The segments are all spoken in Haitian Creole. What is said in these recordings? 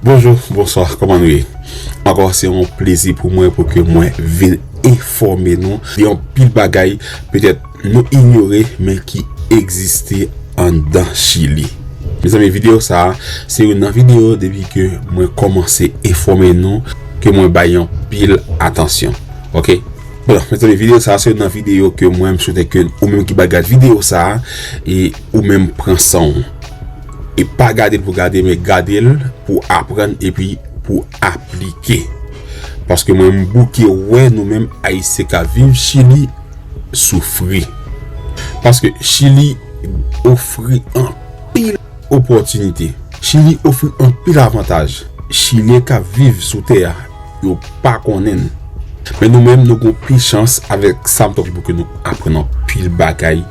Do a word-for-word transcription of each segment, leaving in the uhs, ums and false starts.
Bonjou, bonswa, kòman nou ye? Ankò, se yon plezi pou mwen pou ke mwen vin enfòme nou de yon pil bagay, petèt nou inyore, men ki egziste anndan Chili. Mezanmi, videyo sa a, se youn nan videyo depi ke mwen kòmanse enfòme nou, ke mwen bay anpil atansyon. Oke? Bon, mezanmi, videyo sa a, se youn nan videyo ke mwen, m swete ke ou menm ki pral gad videyo sa a, e ou menm pran san w. E pa gade l pou gade, men gade l pou aprann epi pou aplike. Paske mwen, m bouke wè nou menm Ayisyen k ap viv Chili soufri. Paske Chili ofri anpil opòtinite. Chili ofri anpil avantaj. Chilyen k ap viv sou tè a, yo pa konnen l. Men nou menm, nou gen pil chans avèk sa m t ap di pou ke nou aprann anpil bagay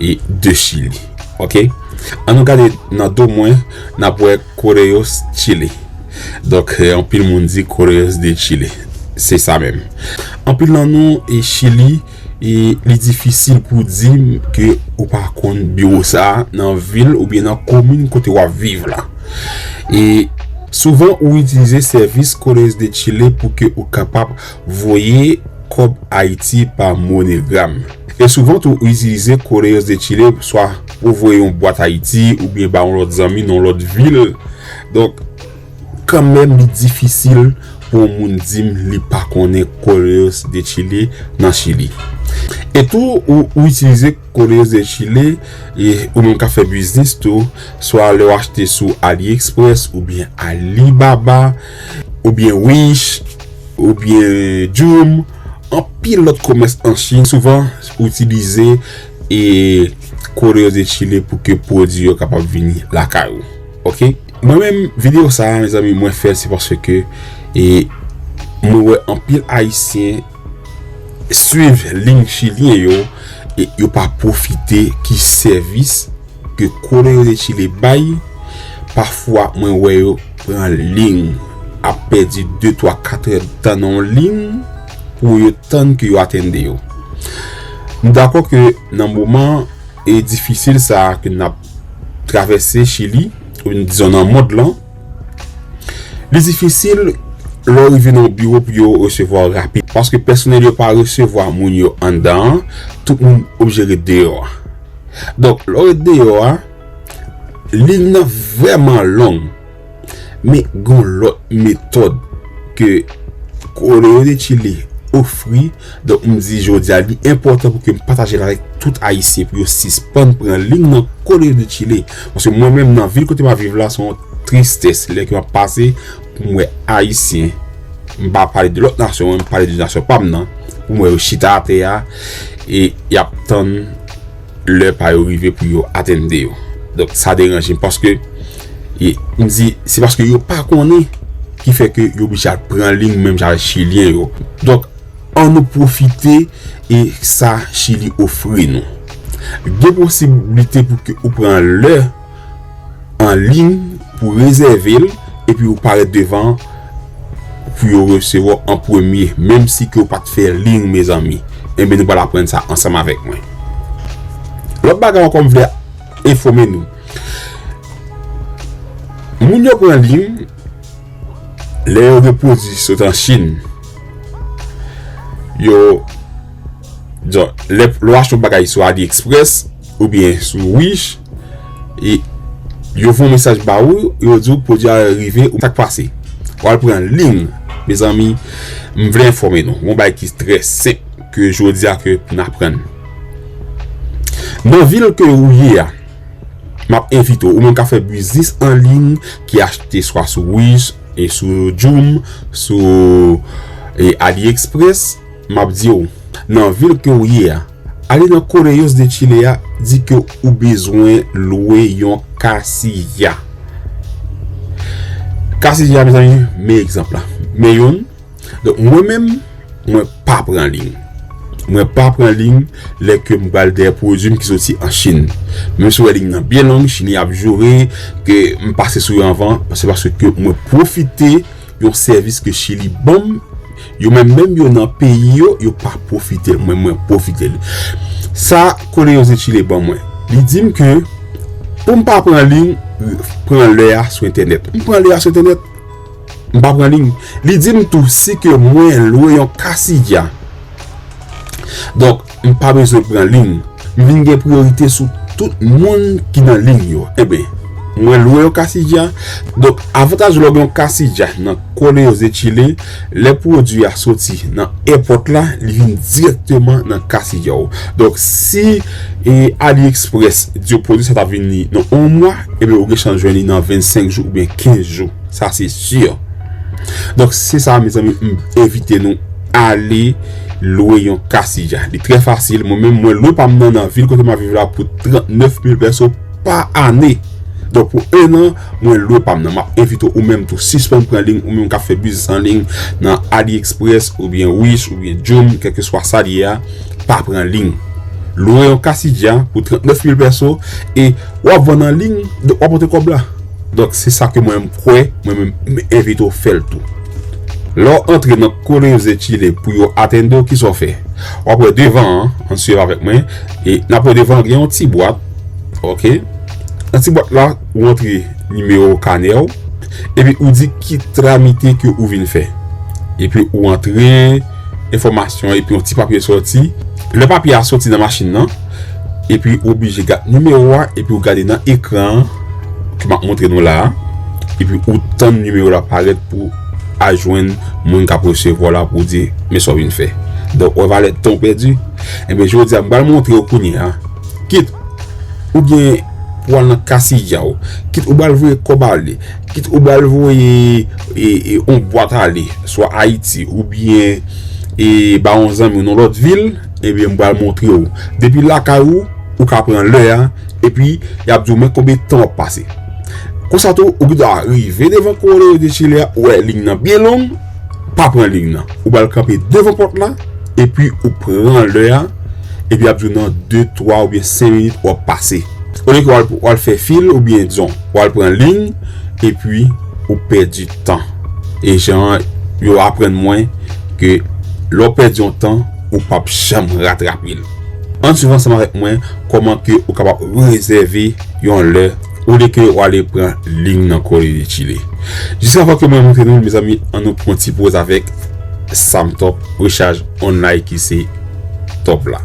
e de Chili. Oke? An nou gade nan do mwen, n ap wè Correios Chile. Donk, eh, anpil moun di Correios de Chile. Se sa menm. Anpil nan nou e Chili, e li difisil pou di m ke ou pa konn biwo sa a nan vil oubyen nan komin kote w ap viv la. E souvan ou itilize sèvis Correios de Chile pou ke ou kapab voye kòb Ayiti pa MoneyGram. E souvan tou ou itilize Correios de Chile swa pou voye yon bwat Ayiti oubyen ba yon lòt zanmi nan yon lòt vil. Donk, kanmenm li difisil pou yon moun di m li pa konnen Correios de Chile nan Chili. E tou, ou, ou itilize Correios de Chile, e ou menm k ap fè biznis tou, swa lè w achte sou AliExpress, oubyen Alibaba, oubyen Wish, oubyen Jum, anpil lòt komès an Chin, souvan ou itilize e Correios de Chile pou ke pwodui yo kapab vini lakay ou. Oke? Mwen menm, videyo sa a, mezanmi, mwen fè l se paske, e, mwen wè anpil Ayisyen swiv liy chilyen yo, e yo pa pwofite ki sèvis ke Correios de Chile bay. Pafwa, mwen wè yo pran liy, ap pèdi de, twa, kat è tan nan yon liy pou yo tann ke yo atennde yo. M dakò ke nan moman e difisil sa a ke n ap travèse Chili, ou dizon nan mond lan, li difisil lè w rive nan yon biwo pou yo resevwa w rapid, paske pèsonèl yo pa resevwa moun yo anndan an, tout moun oblije ret deyò a. Donk, lè w ret deyò a, liy nan vrèman long. Men gen lòt metòd ke Correios de Chile ofri. Donk, m di jodi a, li enpòtan pou ke m pataje l avèk tout Ayisyen pou yo sispann pran liy nan Correios de Chile. Paske mwen menm, nan vil kote m ap viv la, se yon tristès lè ke m ap pase pou m wè Ayisyen, m pa pale de lòt nasyon, m pale de nasyon pa m nan, pou m wè yo chita atè a e y ap tann lè pa yo rive pou yo atennde yo. Donk, sa deranje m paske, e, m di, se paske yo pa konnen ki fè ke yo oblije al pran liy menm jan avèk Chilyen yo. Donk, ann nou pwofite e sa Chili ofri nou. Gen posiblite pou ke ou pran lè an liy pou rezève l, epi ou parèt devan pou yo resevwa w an premye, menm si ke w pa t fè liy, mezanmi. Enben, nou pral aprann sa ansanm avèk mwen. Lòt bagay ankò m vle enfòme nou. Moun yo pran liy, lè yo gen pwodui sot an Chin, yo, dizon, lè, lè w achte yon bagay sou AliExpress oubyen sou Wish, e yo voye yon mesaj ba ou, yo di w pwodui a rive, ou sa k pase? W al pran liy. Mezanmi, m vle enfòme nou yon bagay ki trè senp ke jodi a ke n aprann. Nan vil ke ou ye a, m ap envite w, ou menm k ap fè biznis an liy, ki achte swa sou Wish, e sou Jum, sou, e, AliExpress, m ap di w, nan vil ke w ye a, ale nan Correios de Chile a, di ke ou bezwen lwe yon kasiya. Kasiya, mezanmi, men egzanp la. Men youn, Donk, mwen menm, mwen pa pran liy. Mwen pa pran liy lè ke m pral dèyè pwodui m ki soti an Chin. Menm si w wè liy nan byen long, Chili ap joure ke m pase sou yo anvan, se paske mwen pwofite yon sèvis ke Chili ban m, Yo menm menm yo nan peyi yo, yo pa pwofite l. Mwen, mwen pwofite l. Sa Coleos de Chile ban mwen. Li di m ke pou m pa pran liy, pran lè a sou entènèt. M pran lè a sou entènèt. M pa pran liy. Li di m tou si ke mwen lwe yon kasidya. Donk, m pa bezwen pran liy. M vin gen priyorite sou tout moun ki nan liy yo. Enben, mwen lwe yon kasidya. Donk, avantaj lè w gen yon kasidya nan Coleos de Chile, lè pwodui a soti nan èpòt la, li vin dirèkteman nan kasidya w. Donk, si e, AliExpress di w pwodui sa t ap vini nan yon mwa, ebyen, ou gen chans jwenn li nan vennsenk jou oubyen kenz jou. Sa se si. Donk, se sa, mezanmi, m envite nou ale lwe yon kasidya. Li trè fasil. Mwen menm, mwen lwe pa m nan, nan vil kote m ap viv la pou trannèf mil pèso pa ane. Donk, pou en an, mwen lwe pa m nan. M ap envite w, ou menm tou, sispann pran liy, ou menm k ap fè biznis an liy nan AliExpress, oubyen Wish, oubyen Jump, kèlkeswa sa l ye a, pa pran liy. Lwe yon kasidya pou trannèf mil pèso e w ap vann an liy, donk w ap rantre kòb la. Donk, se sa ke mwen menm m kwè, mwen menm m envite w fè l tou. Lè w antre nan Coleos de Chile pou yo atende w, kisa w fè? W ap wè devan an, ann swiv avèk mwen, e n ap wè devan an gen yon ti bwat, oke? Nan ti bwat la, ou antre nimewo kanè w, epi ou di ki tramite ke ou vin fè. Epi ou antre enfòmasyon, epi yon ti papye sòti. Lè papye a soti nan machin nan, epi ou oblije gade nimewo a, epi ou gade nan ekran an ke m ap montre nou la a, epi ou tann nimewo la parèt pou al jwenn moun k ap resevwa w la pou w di, men sa w vin fè. Donk, wè valè tan w pèdi. Enben, jodi a, m pral montre w kounye a, kit ou gen pou al nan kasidya w, kit ou pral voye kòb ale, kit ou pral voye e, e, yon bwat ale, swa Ayiti, oubyen e, ba yon zanmi w nan lòt vil, ebyen, m pral montre w. Depi lakay ou, ou ka pran lè a, epi y ap di w men konbyen tan w ap pase. Konsa tou, ou gendwa rive devan Coleos de Chile a, ou wè liy nan byen long, pa pran liy nan. Ou pral kanpe devan pòt la, epi ou pran lè a, epi y ap di w nan de, twa oubyen senk minit w ap pase. Olye ke w al, w al fè fil, oubyen, dizon, w al pran liy, epi ou pèdi tan. E jan yo aprann mwen ke lè w pèdi yon tan, ou p ap janm ratrape l. Ann swiv ansanm avèk mwen kòman ke ou kapab rezève yon lè olye ke w ale pran liy nan Coleos de Chile. Jiskavan ke mwen montre nou, mezanmi, ann nou pran ti poz avèk Samtop Rechaj Online ki se top la.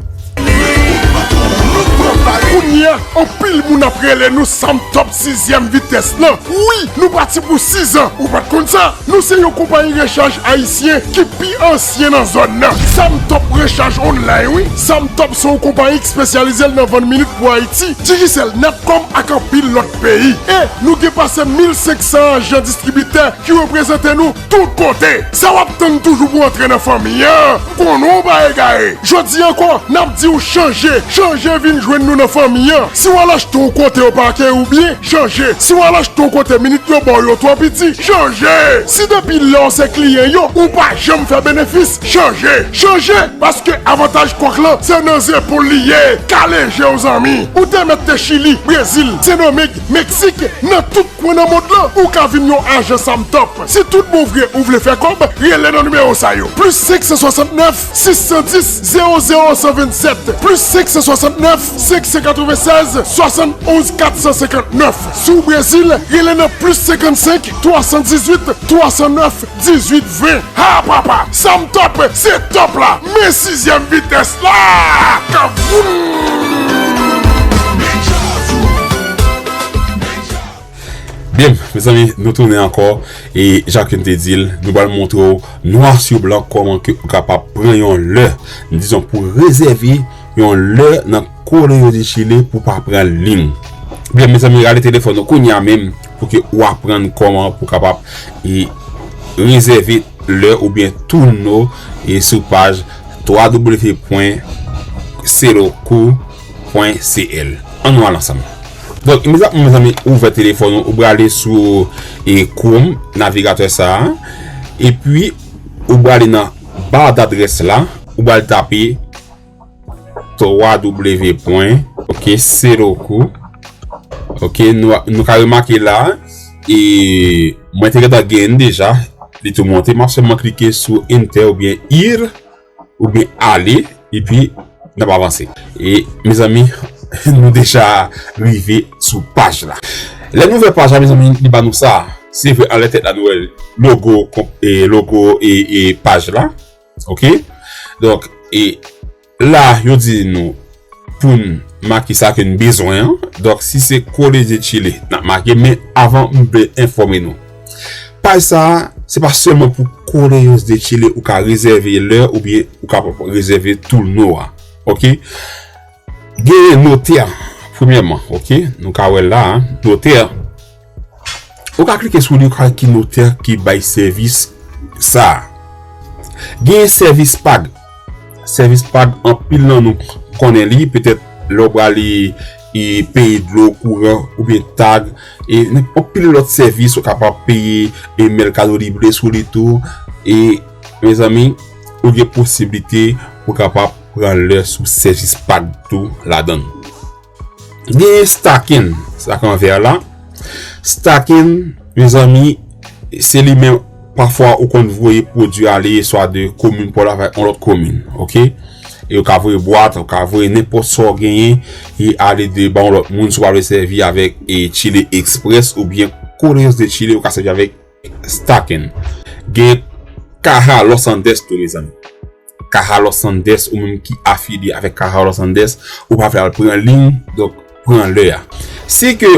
Kounye a, anpil moun ap rele nou Samtop sizyèm vitès lan. Wi, nou pati pou sizan. Ou pa t konn sa? Nou se yon konpayi rechaj ayisyen ki pi ansyen nan zòn nan. Samtop Rechaj Online, wi. Samtop se yon konpayi k espesyalize l nan vann minit pou Ayiti, Digicel, Natcom ak anpil lòt peyi. E nou gen pase mil senk san ajan distribitè ki reprezante nou tout kote. Sa w ap tann toujou pou antre nan fanmi an? M konnen w pa egare. Jodi ankò, n ap di w chanje. Chanje vin jwenn nou nan fanmi an. Si w al achte yon kote yo pa akeyi w byen, chanje. Si w al achte yon kote minit yo ba w yo twò piti, chanje. Si depi lè w se kliyan yo, ou pa janm fè benefis, chanje. Chanje, paske avantaj kwak lan se nan zepòl li ye. Kale je w zanmi. Ou te mèt te Chili, Brezil, Sendomeng, Meksik, nan tout kwen nan mond lan, ou ka vin yon ajan Samtop. Si tout bon vre ou vle fè kòb, rele nan nimewo sa yo. Plis senk san swasannnèf, sis san dis, zewo zewo san vennsèt, plis senk san swasannnèf, senk san katrevennsèz, swasannonz, kat san senkannnèf. Si w Brezil, rele nan plis senkannsenk, twa san dizuit, twa san nèf, dizuit ven. Ha, papa! Samtop, se top la! Men sizyèm vitès la! Kavoum! Byen, mezanmi, nou tounen ankò. E jan ke n te di l, nou pral montre w nwa sou blan kòman ke ou kapab pran yon lè, dizon, pou rezève yon lè nan Coleos de Chile pou pa pran liy. Byen, mezanmi, rale telefòn ou kounye a menm pou ke ou aprann kòman pou kapab e rezève lè oubyen tounen e sou paj twa w w w pwen seloku pwen c l. Ann nou al ansanm. Donk, imedyatman, mezanmi, ouvè telefòn ou, ou prale sou e Chrome, navigatè sa a, epi ou prale nan ba dadrès la, ou pral tape twa w w w pwen, ok, seloku. Ok, nou, nou ka remake la, e mwen te gentan genyen l deja, li tou monte. M ap sèlman klike sou Enter oubyen ir, oubyen ale, epi n ap avanse. E, mezanmi, nou deja rive sou paj la. Lè n ouvè paj la, mezanmi, li ba nou sa. Se vre, anlè tèt la, nou wè logo, e, logo e, e paj la. Ok? Donk, e, la, yo di nou pou n make sa ke n bezwen an. Donk, si se Correos de Chile, n ap make, men avan, m vle enfòme nou. Paj sa a, se pa sèlman pou Correos de Chile ou ka rezève lè oubyen ou ka rezève turno a. Ok? Genyen notè, premyèman, ok? Nou ka wè l la, notè. Ou ka klike sou li, ou ka wè ki notè ki bay sèvis sa a. Genyen sèvis pag. Sèvis pag, anpil nan nou konnen li, petèt lè w prale, e, peye dlo, kouran, oubyen tag, e, anpil lòt sèvis, ou kapab peye, e, Mercado Libre sou li tou, e, mezanmi, ou gen posiblite pou kapab pran lè sou sèvis pag tou ladan l. Genyen stacking, sa k anvè la. Stacking, mezanmi, se li menm, pafwa ou konn voye pwodui ale, swa de komin pa w la avèk yon lòt komin, ok? E ou ka voye bwat, ou ka voye nenpòt sa w genyen, e ale de ba yon lòt moun, si w pa vle sèvi avèk, e, Chile Express oubyen Correos de Chile, ou ka sèvi avèk stacking. Gen Caja Los Andes tou, mezanmi. Caja Los Andes, ou menm ki afilye avèk Caja Los Andes, ou pa vle al pran liy, donk pran lè a. Si ke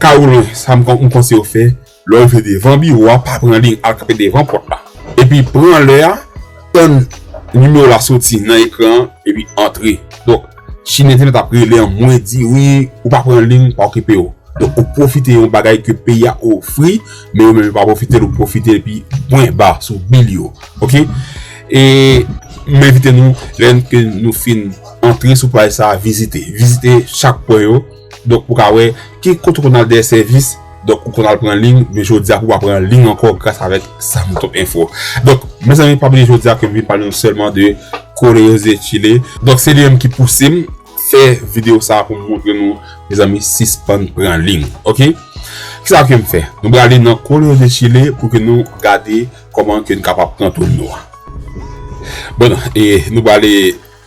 kay ou lwen, sa m kon-, m konseye w fè, lè w rive devan biwo a, pa pran liy, al kanpe devan pòt la. Epi pran lè a, tann nimewo la soti nan ekran an, epi antre. Donk, Chine te mèt ap rele an mwen di, wi, ou pa pran liy, pa okipe w. Donk, ou pwofite yon bagay ke peyi a ofri, men yo menm yo pa pwofite, ou pwofite epi bwen ba sou bil yo. Ok? E m envite nou, lè ke nou fin antre sou paj sa a, vizite. Vizite chak pwen yo. Donk, pou ka wè ki kote w konn al dèyè sèvis. Donk, ou konn al pran liy, men jodi a, pou w pa pran liy ankò, gras avèk Samtop Info. Donk, mezanmi, pa bliye jodi a ke m vin pale nou sèlman de Correos de Chile. Donk, se li menm ki pouse m fè videyo sa a pou m montre nou, mezanmi, sispann pran liy. Ok? Kisa ke m fè? Nou prale nan Correos de Chile pou ke nou gade kòman ke n kapab pran turno a. Bon, e nou prale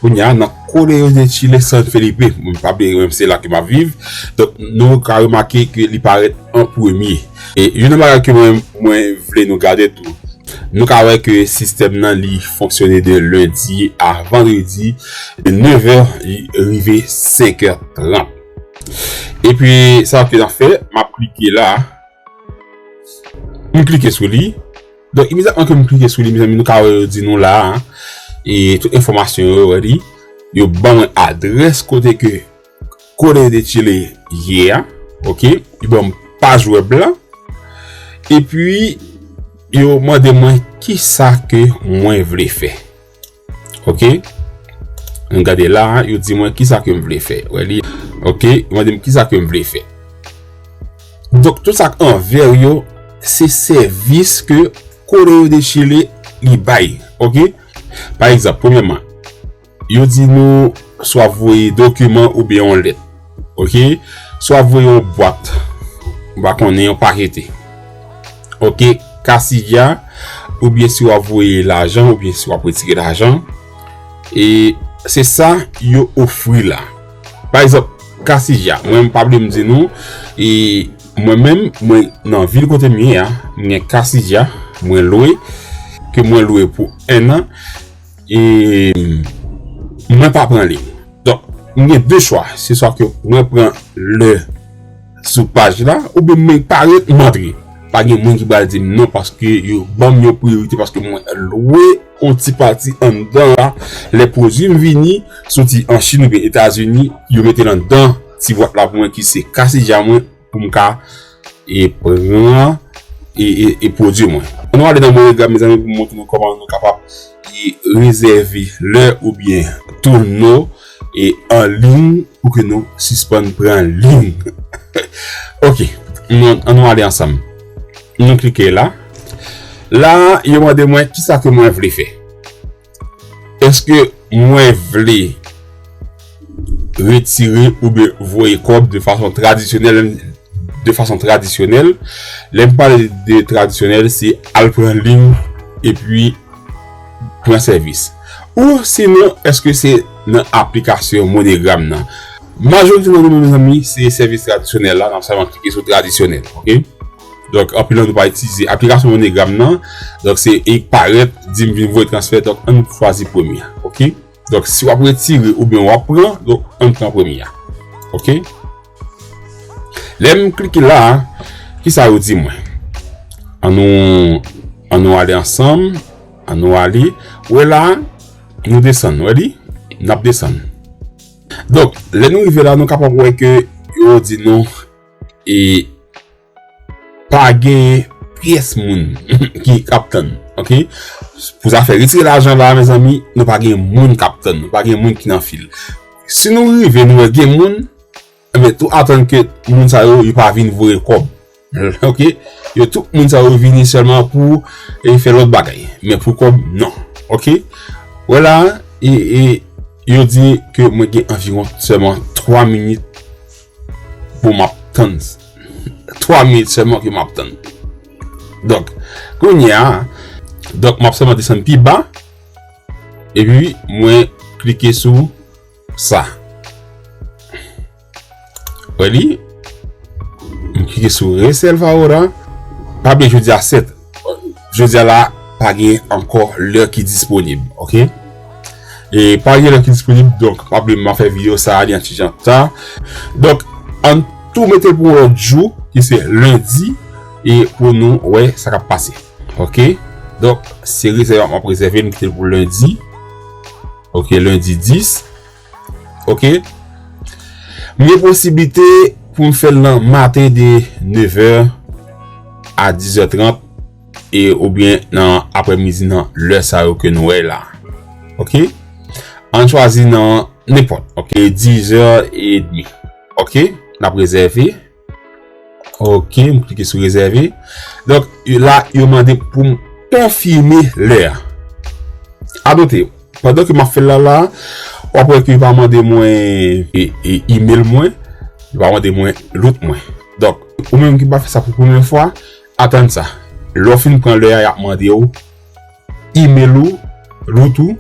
kounye a nan Correos de Chile San Felipe. Mwen pa bliye, mwen se la ke m ap viv. Donk, nou ka remake ke li parèt an premye. E youn nan bagay ke mwen, mwen vle nou gade tou, nou ka wè ke sistèm nan li fonksyone de lendi a vandredi, de nevè rive senkè trant. Epi, sa ke n ap fè, m ap klike la. M klike sou li. Donk, imedyatman ke m klike sou li, mezanmi, nou ka wè yo di nou la a, e tout enfòmasyon yo, wè li. Yo ban mwen adrès kote ke Correos de Chile ye a, ok? Yo ban m paj wèb la. Epi, yo mande mwen kisa ke mwen vle fè. Ok? Nou gade la, yo di mwen kisa ke m vle fè. Wè li, ok? Yo mande m kisa ke m vle fè. Donk, tout sa k anvè yo, se sèvis ke Correos de Chile li bay. Ok? Pa egzanp, premyèman, yo di nou swa voye dokiman oubyen yon lèt. Ok? Swa voye yon bwat, m pa konnen, yon pakete. Ok? Casilla, oubyen si w ap voye lajan, oubyen si w ap retire lajan. E se sa yo ofri la. Pa egzanp, Casilla, mwen m pa vle m di nou, e mwen menm, mwen nan vil kote m ye a, m gen Casilla, mwen lwe, ke mwen lwe pou en an, e mwen pa pran liy. Donk, m gen de chwa. Se swa ke mwen pran lè sou paj la, oubyen mwen parèt, m antre. Pa gen moun ki pral di m non, paske yo ban m yon priyorite, paske mwen lwe yon ti pati anndan la. Lè pwodui m vini, soti an Chin oubyen Etazini, yo mete l anndan ti bwat la pou mwen ki se Casilla mwen, pou m ka e pran e, e, e pwodui mwen. Ann nou ale nan Moneygram, mezanmi, pou m montre nou kòman nou kapab e rezève lè oubyen turno e an liy pou ke nou sispann pran liy. Ok, nou, ann nou ale ansanm. Nou klike la. La, yo mande mwen kisa ke mwen vle fè. Èske mwen vle retire oubyen voye kòb de fason tradisyonèl, de fason tradisyonèl. Lè m pale de tradisyonèl, se al pran liy epi pran sèvis. Ou sinon, èske se nan aplikasyon MoneyGram nan? Majorite nan nou, mezanmi, se sèvis tradisyonèl la, n ap sèlman klike sou tradisyonèl, oke? Donk, anpil nan nou pa itilize aplikasyon MoneyGram nan, donk se e parèt, di m vin voye transfè, donk ann chwazi premye a, oke? Donk, si w ap retire oubyen w ap pran, donk ann pran premye a, oke? Lè m klike la, kisa yo di mwen? Ann nou, ann nou ale ansanm, ann nou ale. Ou wè la, nou desann, ou wè li? N ap desann. Donk, lè nou rive la, nou kapab wè ke yo di nou, e pa gen pyès moun ki k ap tann, oke? Pou zafè retire lajan la, mezanmi, nou pa gen moun k ap tann, nou pa gen moun ki nan fil. Si nou rive, nou wè gen moun, enben, tou atann ke moun sa yo, yo pa vin voye kòb. Oke? Yo, tout moun sa yo vini sèlman pou, e, fè lòt bagay. Men pou kòb, non. Oke? Wè la, e, e, yo di ke mwen gen anviwon sèlman twa minit pou m ap tann. Twa minit sèlman ke m ap tann. Donk, kounye a, donk, m ap sèlman desann pi ba. Epi, mwen klike sou sa. Wè li? M klike sou Reserva ahora. Pa bliye jodi a sèt. Jodi a la, pa gen ankò lè ki disponib, oke? E pa gen lè ki disponib, donk, pa bliye m ap fè videyo sa a, li an ti jan ta. Donk, ann tou mete l pou yon lòt jou, ki se lendi, e pou nou wè sa k ap pase. Oke? Donk, se rezève m ap rezève, m kite l pou lendi. Oke, lendi dis. Oke? M gen posiblite pou m fè l nan maten de nevè a dizè trant e oubyen nan aprèmidi nan lè sa yo ke nou wè la. Oke? Ann chwazi nan nenpòt. Oke, dizè edmi. Oke? N ap rezève. Oke, m klike sou rezève. Donk, la, yo mande pou m konfime lè a. A note, pandan ke m ap fè l la, la, w ap wè ke yo pa mande mwen e, e, email mwen, yo pa mande mwen rout mwen. Donk, ou menm ki pa fè sa pou premye fwa, atann sa. Lè w fin pran lè a, y ap mande w email ou, rout ou,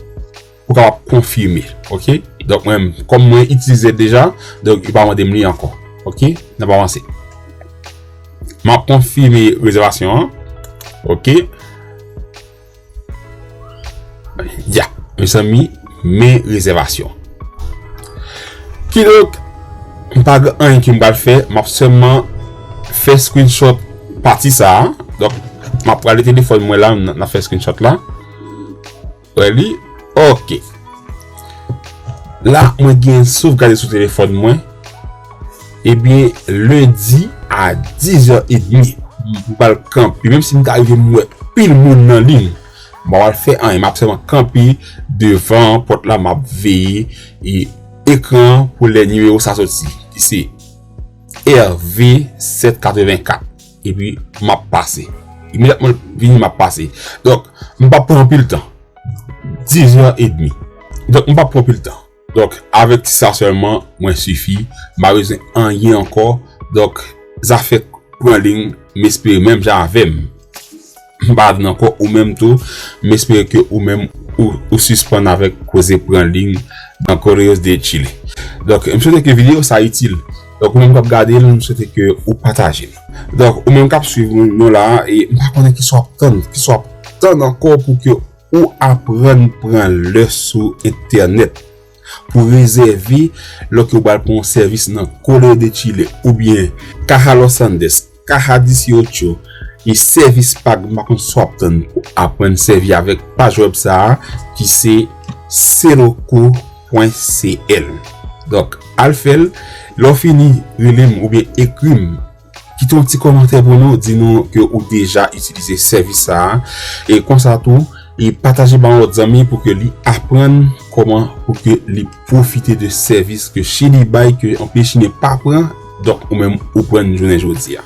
pou kapab konfime, oke? Donk, mwen, kòm mwen itilize l deja, donk, yo pa mande m li ankò, oke? N ap avanse. M ap konfime rezèvasyon an, oke? Ya, mezanmi, men rezèvasyon. Kidonk, m pa gen anyen ke m pral fè, m ap sèlman fè screenshot pati sa a. Donk, m ap prale telefòn mwen la, n, n ap fè screenshot la. Wè li? Oke. La, mwen gen sovgade sou telefòn mwen. Ebyen, lendi a dizè edmi, m pral kanpe. Menm si m ta rive m wè pil moun nan liy, m pa pral fè anyen. M ap sèlman kanpe devan pòt la, m ap veye e ekran pou lè nimewo sa soti, ki se R V sèt katrevenkat. Epi, m ap pase. Imedyatman l vini, m ap pase. Donk, m p ap pran anpil tan. Dizè edmi. Donk, m p ap pran anpil tan. Donk, avèk ti sa sèlman, mwen sifi. M pa bezwen anyen ankò. Donk, zafè pran liy, m espere menm jan avè m. M pa ladann ankò, ou menm tou, m espere ke ou menm, ou, ou sispann avèk koze pran liy nan Correos de Chile. Donk, m swete ke videyo sa itil. Donk, ou menm k ap gade l, m swete ke ou pataje l. Donk, ou menm k ap swiv nou la, e m pa konnen kisa w ap tann, kisa w ap tann ankò pou ke ou aprann pran lè sou entènèt. Pou rezève lè ke w pral pran yon sèvis nan Correo de Chile oubyen Caja Los Andes, Caja dieciocho, e sèvis pag, m pa konn sa w ap tann pou aprann sèvi avèk paj wèb sa a ki se celoco pwen C L. Donk, al fè l, lè w fini, rele m oubyen ekri m. Kite yon ti kòmantè pou nou, di nou ke ou deja itilize sèvis sa a. E konsa tou, e pataje ba yon lòt zanmi pou ke li aprann kòman pou ke li pwofite de sèvis ke Chili bay, ke anpil Chilyen pa pran. Donk, ou menm, ou pran jounen jodi a.